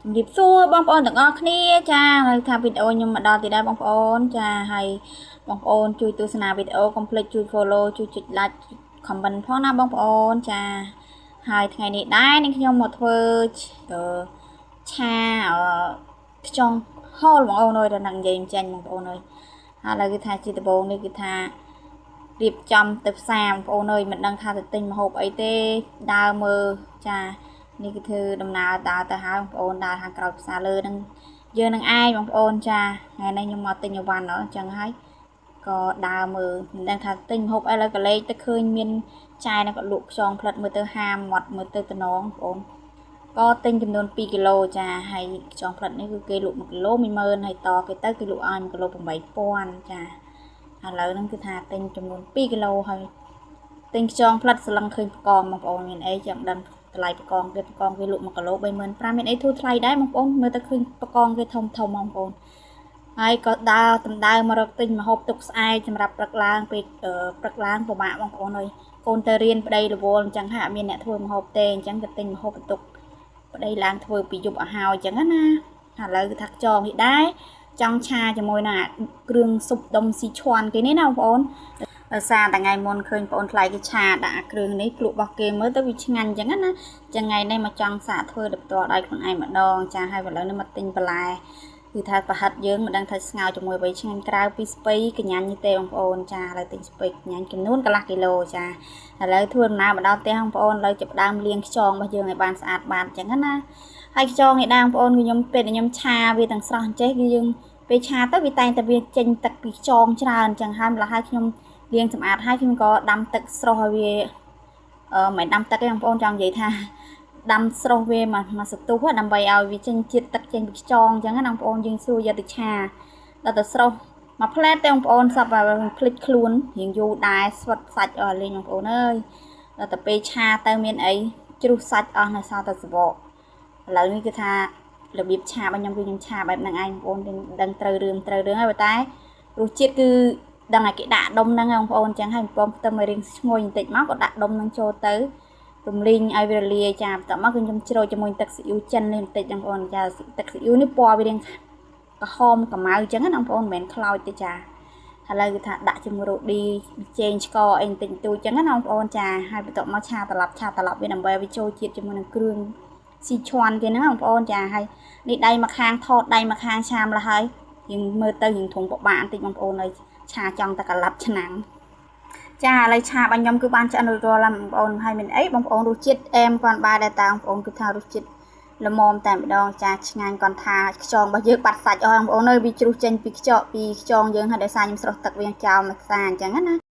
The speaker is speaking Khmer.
ជំរាបសួរបងប្អូនទាំងអស់គ្នាចាហើយថាវីដេអូខ្ញុំមកដល់ទីដែរបងប្អូនចាហើយបងប្អូនជួយទស្សនាវីដេអូកុំភ្លេចជួយ follow ជួយចុច like comment ផងណាបងប្អូនចាហើយថ្ងៃនេះដែរនឹងខ្ញុំមកធ្វើឆាខ្យងហូលបងប្អូនអើយដល់នឹងនិយាយចេញបងប្អូនអើយហើយឥឡូវគឺថាជាដំបូងនេះគឺថារៀបចំទៅផ្សារបងប្អូនអើយមិនដឹងថាទៅទិញម្ហូបអីទេដើរមើលចានេះគឺធ្វើដំណើរដើរទៅហើយបងប្អូនដើរខាងក្រោយផ្សារលើនឹងយើងនឹងឯងបងប្អូនចាថ្ងៃនេះខ្ញុំមកទិញអីវ៉ាន់អញ្ចឹងហើយក៏ដើរមើលមិនដឹងថាទិញម្ហូបអីឡើយកលេចទៅឃើញមានចែនឹងក៏លក់ខ្យងផ្លិតមើលទៅហាមមាត់មើលទៅតំណងបងប្អូនក៏ទិញចំនួន2គីឡូចាហើយខ្យងផ្លិតនេះគឺគេលក់1គីឡូ10000ហើយតគេទៅគេលក់ឲ្យ1គីឡូ8000ចាឥឡូវហ្នឹងគឺថាទិញចំនួន2គីឡូហើយទិញខ្យងផ្លិតស្លឹងឃើញផ្កងបងប្អូនមានអីចាំដឹងតម្លៃបកងគេបកងគេលក់1គីឡូ35000មានអីធូរថ្លៃដែរបងប្អូនមើលទៅឃើញបកងគេធំធំបងប្អូនហើយក៏ដើរដណ្ដើមមករកទិញម្ហូបទុកស្អែកសម្រាប់ព្រឹកឡើងពេលព្រឹកឡើងពិបាកបងប្អូនអើយកូនទៅរៀនប្តីរវល់អញ្ចឹងហាក់មានអ្នកធ្វើម្ហូបទេអញ្ចឹងក៏ទិញម្ហូបបន្ទុកប្តីឡើងធ្វើពីយប់ឲ្យហើយអញ្ចឹងណាឥឡូវគឺថាខ្យងនេះដែរចង់ឆាជាមួយនឹងគ្រឿងស៊ុបដុំស៊ីឈួនគេនេះណាបងប្អូនដោយសារតែថ្ងៃមុនឃើញបងអូនថ្លៃគេឆាដាក់គ្រឿងនេះភ្លក់របស់គេមើលទៅវាឆ្ងាញ់អញ្ចឹងណាចឹងថ្ងៃនេះមកចង់សាកធ្វើដោយផ្ទាល់ដៃខ្លួនឯងម្ដងចាហើយឥឡូវនេះមកទិញបន្លែគឺថាប្រហិតយើងមិនដឹងថាស្ងោរជាមួយអ្វីឆ្ងាញ់ក្រៅពីស្ពៃកញ្ញាញ់នេះទេបងប្អូនចាឥឡូវទិញស្ពៃកញ្ញាញ់ចំនួនកន្លះគីឡូចាឥឡូវធ្វើដំណើរមកដល់ផ្ទះបងប្អូនឥឡូវចាប់ដើមលាងខ្យងរបស់យើងឲ្យបានស្អាតបានអញ្ចឹងណាហើយខ្យងនេះដែរបងប្អូនគឺខ្ញុំពេលខ្ញុំឆាវាទាំងស្រស់អញ្ចេះគឺយើងពេលឆាទៅវាតែងតែវាចេញទឹកពីខ្យងច្រើនអញ្ចឹងហើយម្ល៉េះហើយខ្ញុំលាងសម្អាតហើយខ្ញុំក៏ដាំទឹកស្រុះឲ្យវាអឺមិនដាំទឹកទេបងប្អូនចង់និយាយថាដាំស្រុះវាមកសន្ទុះដើម្បីឲ្យវាចេញជាតិទឹកចេញពីខ្យងអញ្ចឹងណាបងប្អូនយើងស្រួលយកទៅឆាដល់ទៅស្រុះមួយផ្លែតទេបងប្អូនសពឲ្យភ្លេចខ្លួនរៀងយូរដែរស្វិតសាច់អស់លេងបងប្អូនអើយដល់ទៅពេលឆាទៅមានអីជ្រុះសាច់អស់នៅសល់តែសបកឥឡូវនេះគឺថារបៀបឆារបស់ខ្ញុំគឺខ្ញុំឆាបែបហ្នឹងឯងបងប្អូនដឹងត្រូវរឿងត្រូវរឿងហើយប៉ុន្តែរសជាតិគឺដឹងឲ្យគេដាក់ដុំហ្នឹងបងប្អូនអញ្ចឹងហើយបំពងខ្ទឹមឲ្យរៀងឈ្ងុយបន្តិចមកក៏ដាក់ដុំហ្នឹងចូលទៅរំលីងឲ្យវារលាយចាបន្ទាប់មកគឺខ្ញុំជ្រោចជាមួយទឹកស៊ីអ៊ូចិននេះបន្តិចបងប្អូនចាទឹកស៊ីអ៊ូនេះពណ៌វារៀងក្រហមកម្ៅអញ្ចឹងណាបងប្អូនមិនមែនខ្លោចទេចាឥឡូវគឺថាដាក់ជាមួយរ៉ូឌីចេងឆ្ករអីបន្តិចបន្តួចអញ្ចឹងណាបងប្អូនចាហើយបន្ទាប់មកឆាត្រឡប់វាដើម្បីឲ្យវាចូលជាតិជាមួយនឹងគ្រឿងស៊ីឈួនគេហ្នឹងបងប្អូនចាហើយនេះដៃមួយខាងថតដៃមួយខាងឆាមលះហើយយើងមើលទៅយើងធំពិបាកបន្តិចបងប្អូនហើយឆាចង់តែកន្លាប់ឆ្នាំងចាឥឡូវឆារបស់ខ្ញុំគឺបានឆ្អិនរួចរាល់ហើយបងប្អូនហើយមានអីបងប្អូនរសជាតិអែមគាត់បាយដែរតើបងប្អូនគឺថារសជាតិល្មមតែម្ដងចាឆ្ងាញ់គាត់ថាខ្យងរបស់យើងបាត់សាច់អស់បងប្អូនអើយវាជ្រុះចេញពីខ្យងយើងហើយដោយសារខ្ញុំស្រុះទឹកវាចោលមួយខ្សាអញ្ចឹងណា